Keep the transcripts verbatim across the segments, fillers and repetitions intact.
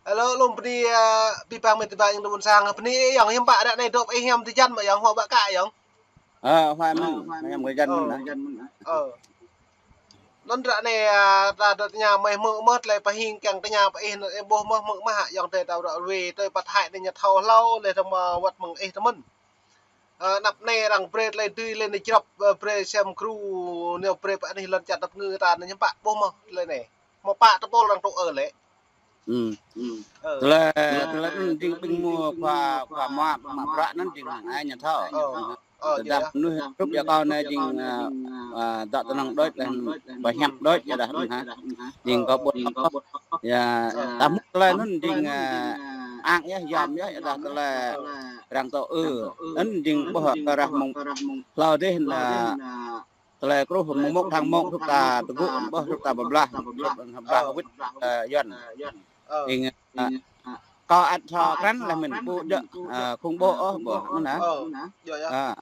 Alo, lŏm bơni, ơ, abih bang met wa ayŏng adơi ƀôn sang. Bơni ayŏng, hiư̆m pă ră anai dŏ ih hiam tơjan mơ̆ ayŏng, hua ƀă kă ayŏng? Ơ, hua mơ̆n, hiam tơjan mơ̆n. Ơ. Anŭn ră anai, ơ, ta dŏ tơña mơ̆ hmư̆ mơ̆ tơlơi pơhing kiăng tơña pơ ih anŭn ih ƀuh mơ̆ hmư̆ mơ̆ hă ayŏng tơlơi ta ră ruai tơlơi pơthâo anai ñu thâo hlâo lĕ tơma wơ̆t mơ̆ng ih tơmơ̆n. Ơ, anăp anai arăng brơi tơlơi dưi lĕ anai jrŏp, ơ, brơi sem gru, ñu brơi pơ anih lŏn čar tơpơngư ta anai hiư̆m pă ƀuh mơ̆ tơlơi anai. Hmâo pă tơpul arăng tŭ ơ lĕ. Ơ. Tơlơi, tơlơi anŭn jing ƀing mơ̆ khua, khua mă, mă bruă anŭn jing ai ñu thâo. Ơ. Ơ, tơdah mơnuih hrup yua kâo anai jing, ơ, ơ, dŏ tơnăng đôč lĕ, ƀu hiăp đôč yua dah anŭn hă. Jing kâo ƀuh. Yua, ta hmư̆ tơlơi anŭn jing, ơ, ang yơh, yom yơh, yua dah tơlơi arăng tŭ ư. Anŭn jing ƀuh kơ rah mơ̆ng hlâo dih anŭn, tơlơi kruh mơ̆ng mông thang mông hrup ta tơgŭ, ƀuh hrup ta pơblah, hrup ta pơblah wĭt, ơ, Yuan. Jing, ơ, kâo ăt thâo krăn lĕ mơ̆n ƀu djơ̆, ơ, khủng bố ôh ƀuh anŭn hă. Ơ.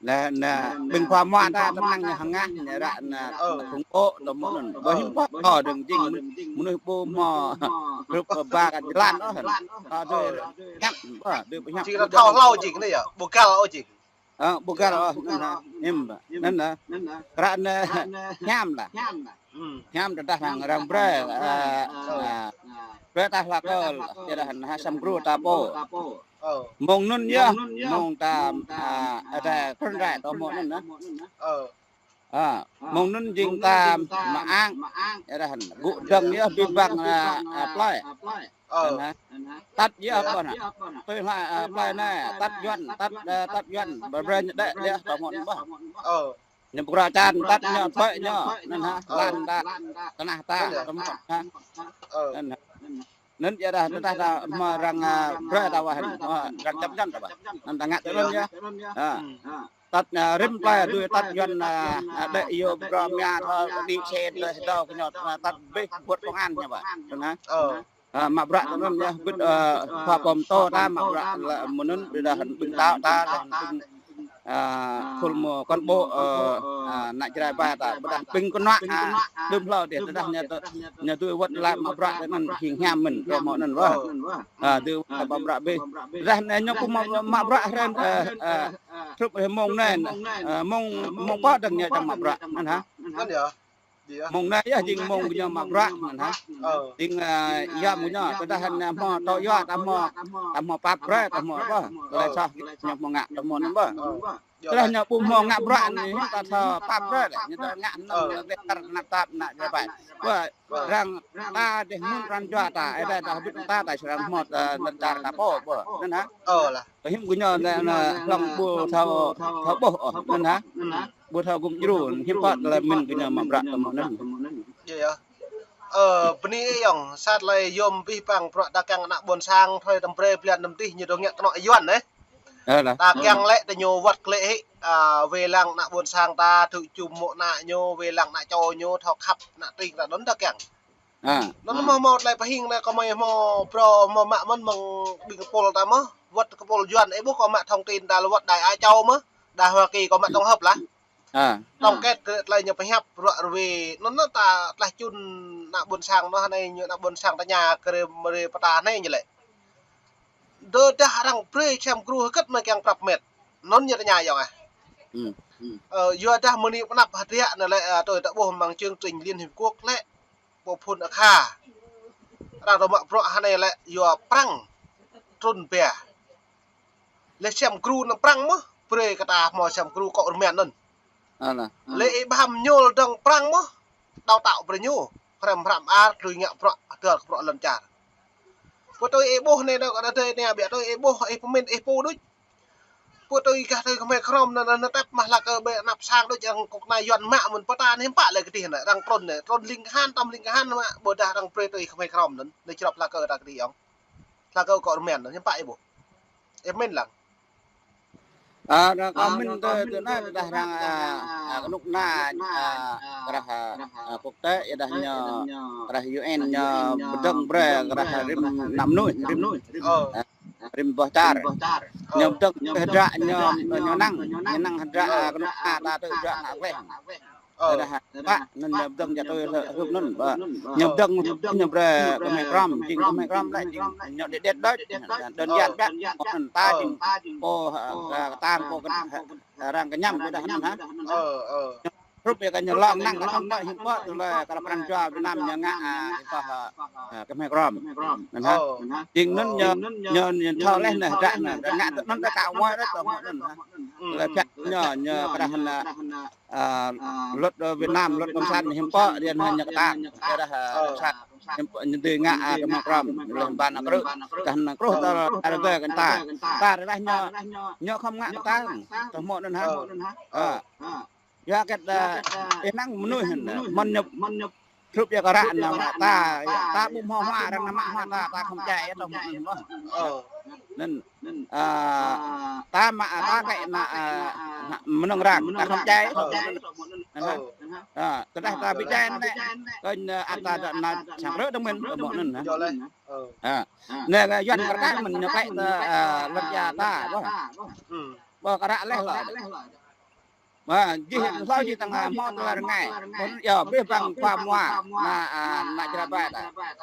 Lĕ anŭn ƀing khua mă ta tơnăng ñu hơngah ñu ră anŭn khủng bố tơmơ̆ anŭn. Ƀu hiư̆m pă kâo dơ̆ng jing mơnuih ƀu hmâo hrup ba kăt jơlan ôh. Kâo dưi hiăp, ƀuh, dưi pơhiăp. Jing ta thâo hlâo jing anai yơh, ƀu găl ôh jing. Ơ, ƀu găl ôh, anŭn hă, hiư̆m ƀă. Anŭn hă. Ră anai hiam lah. Hiam tơdah arăng, arăng brơi, ơ, ơ, brơi ta hlak kơ, yua dah hă sem gru ta pô. Mông anŭn yơh, mông ta, ơ, adai krŭn rai tơmơ̆ anŭn hă. Ơ, mông anŭn jing ta mă ang, yua dah hă, gŭ dơ̆ng yơh abih bang, ơ, ơ, plơi. Ơ. Anŭn hă. Tăt yơh ƀuh anŭn. Tui hla, ơ, plơi anai, tăt Yuan, tăt, ơ, tăt Yuan, brơi brơi ñu đĕ yơh tơmơ̆ anŭn ƀuh. Ơ. Ñu pơkra čan, tăt ñu, pơ̆ ñu, anŭn hă, lan ta, tơnah ta, tơmơ̆ hă. Ơ. Anŭn hă. Anŭn yua dah, tơdah ta hmâo arăng, ơ, brơi ta wah, hmâo arăng čăp čan ta wah. Anŭn ta ngă tui anŭn yơh. Ơ. Tăt, ơ, rĭm plơi dưi tăt Yuan, ơ, ơ, đĕ yua pơkra mia thâo, đĭ sen, đĕ dâo kơ ñu, ơ, tăt abih wơ̆t công an ñu ƀă. Anŭn hă. Ơ. Ơ, mă bruă tui anŭn yơh, ƀiă, ơ, khua pơtô ta mă bruă lĕ mơ̆ng anŭn, ƀiă dah ƀing đaŏ ta, dah ƀing, ơ, khul mơ̆ cán bộ, ơ, ơ, ană Jrai ba ta, ƀiă dah ƀing kơnuă, ơ, đưm hlâo dih, tơdah ñu tơ-, ñu dưi wơ̆t lăi mă bruă tui anŭn hing hiam mơ̆n, rŏ mơ̆ anŭn wah. Ơ, dưi wơ̆t mă bruă abih. Tơdah anai ñu ƀu mă, mă bruă hrơi, ơ, ơ, hrup mông anai, ơ, mông, mông pă dơ̆ng ñu čang mă bruă, anŭn hă. Anŭn yơh. Mông anai yơh jing mông gơñu mă bruă anŭn hă. Ơ. Jing, ơ, yom gơñu, tơdah anai hmâo tŏ yua, ta hmâo, ta hmâo pap brơi, ta hmâo ƀuh. Tơlơi soh ñu hmâo ngă, ta hmâo anŭn ƀuh. Ơ. Tơdah ñu ƀu hmâo ngă bruă anai, ta thâo pap brơi lĕ, ñu tŏ ngă anŭn, ơ, lĕ kar năp tap nă jơpai. Ƀuh, arăng ta dêh mơ̆n pran jua ta, ơ, ta, ta hơbĭt ta, ta srăng hmâo, ơ, lŏn čar ta pô, ƀuh. Anŭn hă. Ơ lah. Hiư̆m gơñu anai, anai, hlŏng ƀu thâo, thâo ƀuh ôh, anŭn hă. Ƀu thâo gum djru, hiư̆m pă tơlơi mĭn gơñu mă bruă tơmơ̆ anŭn. Yơh, yơh. Ơ, bơni ayŏng, sa tơlơi yôm abih bang bruă ta kiăng ană ƀôn sang, hrơi tơm brơi blan tơm dih ñu dŏ ngă kơnŏ Yuan, ơ. Ơ lah. Ta kiăng lĕ tơ ñu wơ̆t klĕ hĭ, ơ, wai lăng ană ƀôn sang ta, tŭ čum mô̆ ană ñu, wai lăng ană čô ñu, thâo khăp ană tring ta anŭn ta kiăng. Ơ. Anŭn hmâo, hmâo tơlơi pơhing anai kơ mơi hmâo phrâo hmâo mă mơ̆n mơ̆ng ƀing kơpul ta mơ̆, wơ̆t kơpul Yuan, ih ƀuh kơ mă thông tin ta lĕ wơ̆t Đài Á Châu mơ̆, Đài Hoa Kỳ kơ mă tổng hợp lah. Ơ. Tổng kết kơ tơlơi ñu pơhiăp bruă ruai, anŭn anŭn ta tlaih čun ană ƀôn sang anŭn anai ñu ană ƀôn sang tơña kơ rê mrê pơta anai ñu lĕ. Tơdah arăng brơi sem gru hơget mơi kiăng prăp met. Anŭn ñu tơña ayŏng ah. Ơ, yua dah mơni pơnăp hơdră anai lĕ, ơ, tui ta ƀuh mơ̆ng chương trình Liên Hiệp Quốc lĕ. Pô phun akha. Arăng tơ mă bruă hơnai lĕ yua prăng trŭn bia. Lĕ sem gru anŭn prăng mơ̆, brơi kơ ta hmâo sem gru kŏ rơmen anŭn. Lĕ ih ƀham ñul dơ̆ng prăng mơ̆, đào tạo brơi ñu. Hrăm hrăm ar, tui ngă bruă, tơl kơ bruă lŏn čar. Pơ tui ih ƀuh anai dŏ kơ đa dơi anai, ƀiă tui ih ƀuh, ih pơmĭn, ih pô đôč. Pơ tui gah tui kơmơi krŏm anŭn, anŭn tep mă hlak kơ ƀơi anăp sang đôč arăng kŏk anai Yuan mă mơ̆n pơtă anai hiư̆m pă lĕ kơdih anŭn. Arăng trŭn anai, trŭn ling kahan, tơm ling kahan mă, ƀôdah arăng brơi tui kơmơi krŏm anŭn. Anai črŏp hlak kơ ta kơdih ayŏng. Hlak kơ kŏ rơmen anŭn hiư̆m pă ih ƀuh. Ih mĭn lăng. Ơ, arăng kơmơi tơ, tơ anai, tơdah arăng, ơ, ơ, kơnuk kơna, ơ, krah, ơ, ơ, quốc tế, yua dah ñu, krah U N ñu pơdơ̆ng brơi, krah rĭm ană mơnuih, rĭm, ơ, rĭm boh čar. Ñu pơdơ̆ng hơdră ñu, ñu năng, ñu năng hơdră, ơ, kơnuk kơna ta tơ hơdră ngă gleh. Ơ. Dah, dah, anŭn ñu pơdơ̆ng čă tui hrup anŭn, ơ. Ñu pơdơ̆ng ñu brơi kơmơi krăm, jing kơmơi krăm lĕ, jing ñu đĕt đĕt đôč. Đơn giản biă, anŭn ta jing pô, ơ, kơtang pô kơ-, arăng kơñăm ƀôdah anŭn hă. Ơ, ơ. Hrup yơh kơ ñu lăng năng kơ anŭn ƀơi hiư̆m pă tơlơi kơ pran jua Việt Nam ñu ngă, ơ, ih tah, ơ, kơmơi krăm. Anŭn hă. Ơ. Jing anŭn ñu, ñu, ñu thâo leh anai, dah anai, dah ngă tui anŭn dah ka wai dah tơ mă anŭn hă. Tơlơi phiăn ñu, ñu kơ dah anai, ơ, luật, ơ, Việt Nam, luật cộng sản hiư̆m pă, riăn hă ñu kơtang, dah, ơ, cộng sản, hiư̆m pă ñu dưi ngă, ơ, kơmơi krăm, leh ban krư̆, kah anŭn krư̆ tơ, tơ rơgơi kơ ta. Ta dah ñu, ñu khŏm ngă kơtang, tơ mă anŭn hă. Ơ. Yua kơ, ơ, ih năng mơnuih anŭn, mơ̆n ñu hrup yơh kơ ră anŭn, ta, ta ƀu hmâo hmua arăng nao mă hmua ta, ta khŏm djai yơh tơ mă anŭn. Ơ. Anŭn, ơ, ta mă, ta kĕ anŭn, ơ, anŭn mơnơ̆ng arăng, ta khŏm djai yơh tơ mă anŭn. Anŭn hă. Ơ, tơdah ta ƀu djai anŭn lĕ, kơ anŭn, ơ, ăt ta dŏ anŭn sang krư̆ dơ̆ng mơ̆n, tơ mă anŭn hă. Ơ. Anŭn kơ Yuan kar kaĭ mơ̆n ñu kĕ tơ, ơ, lŏn ia ta, ƀôdah. Ƀôdah kơ ră leh lŏ. Ơ, jih, hlâo jih tăng, ơ, hmâo tơlơi rơngai. Pô anŭn yơh, abih bang khua mua, anŭn, ơ, anŭn Jrai ƀai ta.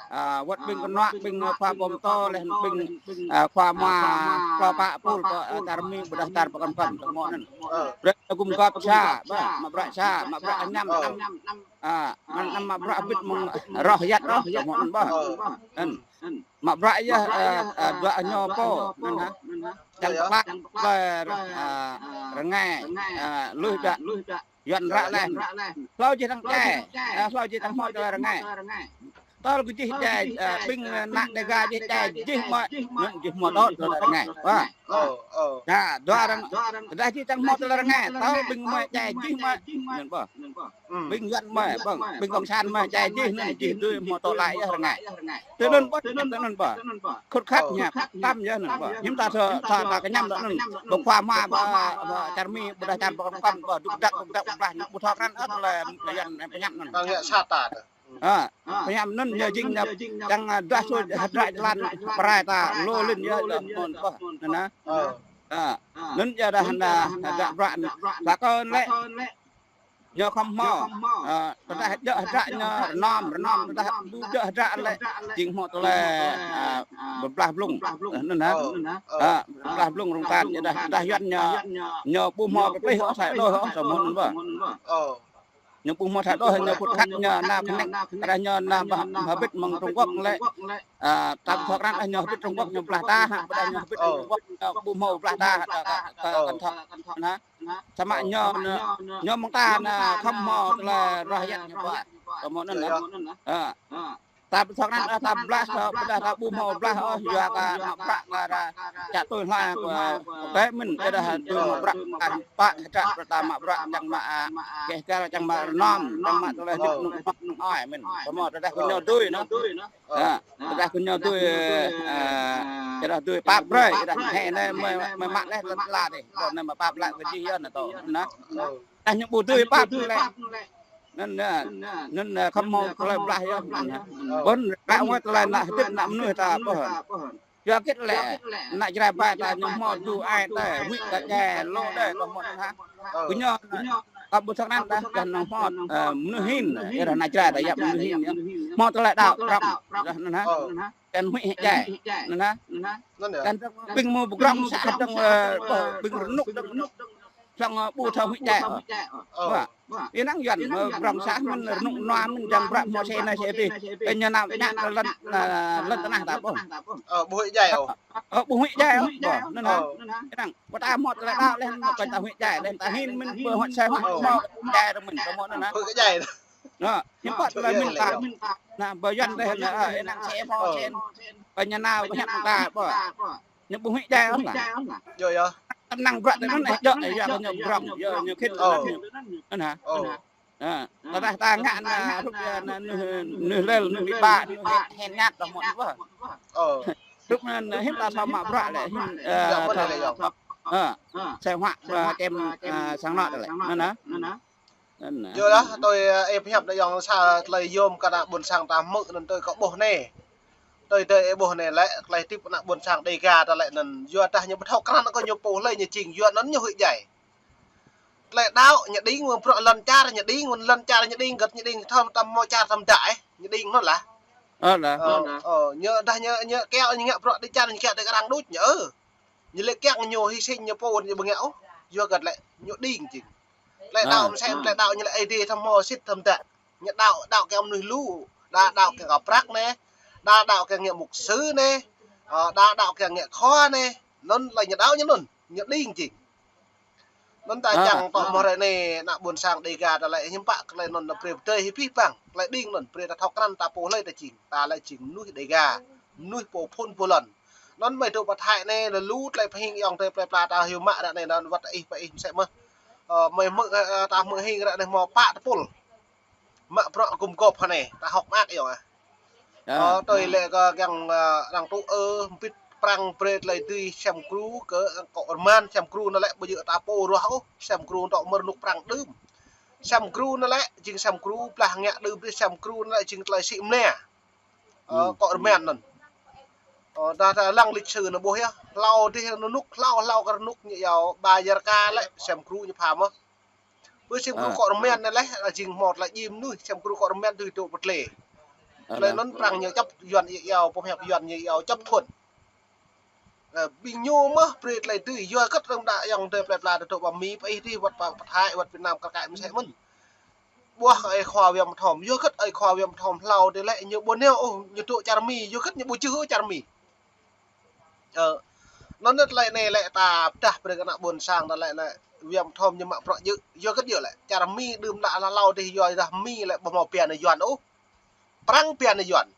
Ơ, wơ̆t ƀing kơnuă, ƀing, ơ, khua pơtô, leh ƀing, ơ, khua mua, khua pă pul, pơ, ơ, tar mi, ƀôdah tar pơkŏn pơkŏn, tơ mă anŭn. Ơ. Brơi gum gŏp sa, ƀôdah, mă bruă sa, mă bruă añăm, añăm. Ơ, mă, mă bruă hơbĭt mơ̆ng roh yăt roh, tơ mă anŭn ƀôdah. Ơ. Anŭn. Mă bruă yơh, ơ, ơ, dua ñu pô, anŭn hă. Čang pơpă, ơ, rơngai, ơ, luih ƀiă. Yuan ră leh. Hlâo jih tăng djai, ơ, hlâo jih tăng hmâo tơlơi rơngai. Tơl kơ jih djai, ơ, ƀing, ơ, ană Đêga jih djai jih mơ̆, anŭn jih hmâo tơlơi rơngai. Ơ. Ơ, ơ. Dah, dua arăng, dah jih tăng hmâo tơlơi rơngai, tơl ƀing mơ̆ djai jih mơ̆, anŭn ƀôdah. Ƀing Yuan mơ̆, ƀing, ƀing cộng sản mơ̆ djai jih anŭn jih dưi hmâo tơlơi yơh rơngai. Tơ anŭn ƀôdah, tơ anŭn ƀôdah. Khut khăt ñu, tam yơh anŭn ƀôdah. Hiư̆m ta thâo, ta, ta kơñăm dŏ anŭn. Ƀu khua mua ƀôdah, ƀôdah čar mi, ƀôdah čar pơkŏn pơkŏn, ƀôdah dŭk dăk, dŭk dăk, ƀôdah ñu ƀu thâo krăn ôh tơlơi Yuan pơñăm anŭn. Tăng ngă sat ta. Ơ, pơñăm anŭn ñu jing ñu, čang, ơ, dah sui hơdră jơlan pơrai ta, lŏ lin yơh, dah anŭn ƀôdah. Anŭn hă. Ơ. Ơ. Anŭn yơh dah anŭn, dah bruă anŭn. Sa kơ anŭn lĕ. Ñu khŏm hmâo. Ơ, tơdah djơ̆ hơdră ñu rơnŏm, rơnŏm tơdah ƀu djơ̆ hơdră lĕ. Jing hmâo tơlơi, ơ, pơblah blung. Anŭn hă. Ơ. Ơ, pơblah blung rŏng tan. Tơdah, tơdah Yuan ñu, ñu ƀu hmâo pơplih ôh, sa đôč ôh, tơ mă anŭn ƀôdah. Ơ. Ñu ƀu hmâo sa đôč, ñu khut khăt ñu nao kơnĕk, tơdah ñu nao ƀah, ƀah hơbĭt mơ̆ng Trung Quốc lĕ. Ơ, ta ƀu thâo krăn, tơdah ñu hơbĭt Trung Quốc ñu blah ta hă, tơdah ñu hơbĭt Trung Quốc ñu ƀu hmâo blah ta hă, kơ, kơ, kơ, kơ kơnthŏ anŭn hă. Samơ̆ ñu, ñu, ñu mơ̆ng ta anŭn khŏm hmâo tơlơi roh yăt ñu ƀôdah. Tơ mă anŭn hă. Ơ. Ta ƀu thâo krăn, ơ, ta blah, ơ, ƀôdah ta ƀu hmâo blah, ơ, yua kơ mă bruă kơ ră čă tui hla kơ, kơ tĕ mơ̆n, ƀôdah tui mă bruă, kơ pă hơdră brơi ta mă bruă, čang mă, ơ, keh kal, čang mă rơnŏm, čang mă tơlơi hơdip nŭk nŭk ai mơ̆n. Tơ mă tơdah kơ ñu dưi anŭn. Ơ, tơdah kơ ñu dưi, ơ, tơdah dưi pap brơi, tơdah hĕ anai mơi, mơi mă leh lŏn tla dih, lŏn anai mơi pap lăi kơ jih yơh anŭn tơ, anŭn hă. Tơdah ñu ƀu dưi pap lĕ. Anŭn, ơ, anŭn, ơ, khŏm hmâo tơlơi blah yơh, anŭn hă. Ƀôn ră wơ̆t tơlơi ană hơdip ană mơnuih ta ƀôdah. Yua kơ lĕ, ană Jrai ƀai ta ñu hmâo tŭ ai tơ, huĭ kơ djai, lŏ djai, tơ mă anŭn hă. Kơ ñu, kơ ƀu thâo krăn dah, dah ñu hmâo, ơ, mơnuih hin, ơ, dah ană Jrai ta yap mơnuih hin yơh. Hmâo tơlơi đaŏ, prŏng, dah anŭn hă. Kăn huĭ hĕ djai, anŭn hă. Anŭn yơh. Kăn ƀing mơ̆ pơgrŏng sa dơ̆ng, ơ, ƀing rơnŭk dơ̆ng, dơ̆ng, ơ, ƀu thâo huĭ djai ôh. Ơ. Ƀôdah. Ih năng Yuan mơ̆ pơgrŏng sa mơ̆n rơnŭk rơnua mơ̆n čang bruă hmâo se anai se adih. Kơ ñu nao ñă tơ lŏn, ơ, lŏn tơnah ta ƀôdah. Ơ, ƀu huĭ djai ôh. Ơ, ƀu huĭ djai ôh. Ƀôdah, anŭn hă. Ơ. Ih năng, ƀôdah ta hmâo tơlơi đaŏ leh, kơ ta huĭ djai leh, ta hin mơ̆n ƀu huĭ sa huĭ hmâo djai dơ̆ng mơ̆n, tơ mă anŭn hă. Huĭ djai. Anŭn, hiư̆m pă tơlơi mĭn ta. Anŭn, ƀơi Yuan dih, anŭn, ơ, ih năng se hmâo sen. Kơ ñu nao, kơ hiăp ta, ƀôdah. Ñu ƀu huĭ djai ôh lah. Yơh, yơh. Kơnang bruă tơ anŭn, ơ, djơ̆, ơ, yua kơ ñu pơgrŏng, yua ñu khĭn. Ơ. Anŭn hă. Ơ. Ơ, tơdah ta ngă anŭn, hrup, ơ, anŭn, anŭn, anŭn lel, anŭn ƀiă, anŭn hĕn, hĕn ñăt, tơ mă anŭn ƀôdah. Ơ. Hrup anŭn, hiư̆m ta thâo mă bruă lĕ, hiư̆m, ơ, thâo, ơ, sinh hoạt, ơ, kem, ơ, sang anô̆ lĕ. Anŭn hă. Anŭn hă. Anŭn hă. Yơh lah, tui, ơ, ih pơhiăp anai yơh sa tơlơi yôm kơ ană ƀôn sang ta hmư̆ anŭn tui kơ ƀuh anai. Tui, tui ih ƀuh anai lĕ, tơlơi hơdip ană ƀôn sang Đêga ta lĕ anŭn. Yua dah ñu ƀu thâo krăn kơ ñu pô hlơi ñu jing, yua anŭn ñu huĭ djai. Tơlơi đaŏ ñu đing, mơ̆ng bruă lŏn čar ñu đing, mơ̆ng lŏn čar ñu đing, gơ̆t ñu đing, thâo tăm mơ̆ čar tăm đaŏ, ơ, ñu đing anŭn lah. Ơ, lah. Ơ, ơ, ñu dah ñu, ñu kiaŏ ñu ngă bruă đĭ čar ñu kiaŏ đĭ kơ arăng đôč ñu, ơ. Ñu lĕ kiăng ñu hi sinh ñu pô ñu ƀu ngă ôh, yua gơ̆t lĕ ñu đing jing. Tơlơi đaŏ mơsĕ, tơlơi đaŏ ñu lĕ Ơi Adai thâo mơ̆ sĭt thâo mơ̆ đaŏ. Ñu đaŏ, đaŏ kơ mơnuih lu, đa đaŏ kơ ngă prăk anai, đa đaŏ kơ ngă mục sư anai, ơ, đa đaŏ kơ ngă khua anai. Anŭn tơlơi ñu đaŏ ñu anŭn, ñu đing jing. Anŭn ta čang tŏ mơ̆ hrơi anai ană ƀôn sang Dêga ta lĕ hiư̆m pă tơlơi anŭn ta brơi pơdơi hĭ pih pang, tơlơi đing anŭn brơi ta thâo krăn ta pô hlơi ta jing, ta lĕ jing mơnuih Dêga, mơnuih pô phŭn pô lŏn. Anŭn mơi dŏ pơ Thái anai, lu tơlơi pơhing ayŏng adơi plơi pla ta hyu mă ră anai anŭn wơ̆t ih pơ ih mơsĕ mơ̆n. Ơ, mơi hmư̆, ơ, ta hmư̆ hing ră anai hmâo pă tơpul mă bruă gum gôp hơnai, ta hŏk mơak ayŏng ah. Ơ, tui lĕ kơ kiăng, ơ, arăng tŭ ơ, mbĭt prăng brơi tơlơi dưi sem gru kơ kŏ rơman, sem gru anŭn lĕ ƀu djơ̆ ta pô ruah ôh, sem gru tŏ mơ̆ rơnŭk prăng đưm. Sem gru anŭn lĕ jing sem gru blah ngă đưm dih, sem gru anŭn lĕ jing tơlơi sĭ mơnia. Ơ, kŏ rơman anŭn. Ơ, dah, dah lăng lịch sử anŭn ƀuh yơh, hlâo dih rơnŭk, hlâo, hlâo kơ rơnŭk ñu iâu ba yar ka lĕ sem gru ñu pha mơ̆n. Ƀơi sem gru kŏ rơman anai lĕ, jing hmâo tơlơi djim mơnuih, sem gru kŏ rơman tui dŏ pơ tơlơi. Tơlơi anŭn prăng ñu chấp Yuan iâu, pơhiăp Yuan ñu iâu chấp thuận. Ơ, ƀing ñu mơ̆ brơi tơlơi dưi, yua gơ̆t rơ̆ng đa ayŏng adơi plơi pla ta dŏ pơ Mi pơ ih dih wơ̆t pơ, pơ Thái, wơ̆t Việt Nam kar kaĭ mơsĕ mơ̆n. Ƀuh ơi khua Wiam Thom, yua gơ̆t ơi khua Wiam Thom hlâo dih lĕ ñu ƀu nao ôh, ñu dŏ čar Mi, yua gơ̆t ñu ƀu jưh ôh čar Mi. Ơ, anŭn tơlơi anai lĕ ta pơdah brơi kơ ană ƀôn sang ta lĕ, lĕ Wiam Thom ñu mă bruă djơ̆, yua gơ̆t djơ̆ lĕ. Čar Mi đưm đă hlâo dih yua dah Mi lĕ ƀu hmâo pia ană Yuan ôh. Prăng pia ană Yuan.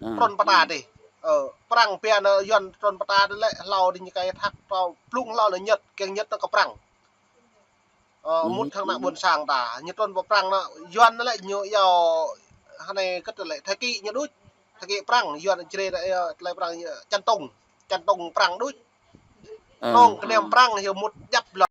Trŭn pơta dih. Ơ, prăng pia ană Yuan trŭn pơta dih lĕ hlâo dih ñu khai thác tơ blung hlâo lĕ Nhật, kiăng Nhật anŭn kơ prăng. Ơ, mŭt hăng ană ƀôn sang ta, ñu trŭn pơ prăng anŭn, Yuan anŭn lĕ ñu iâu hơnai gơ̆t lĕ thời kỳ ñu đôč, thời kỳ prăng, Yuan Jrai anŭn, ơ, tơlơi prăng ñu chân tông, chân tông prăng đôč. Nong kơnem prăng ñu mŭt djăp lŏn.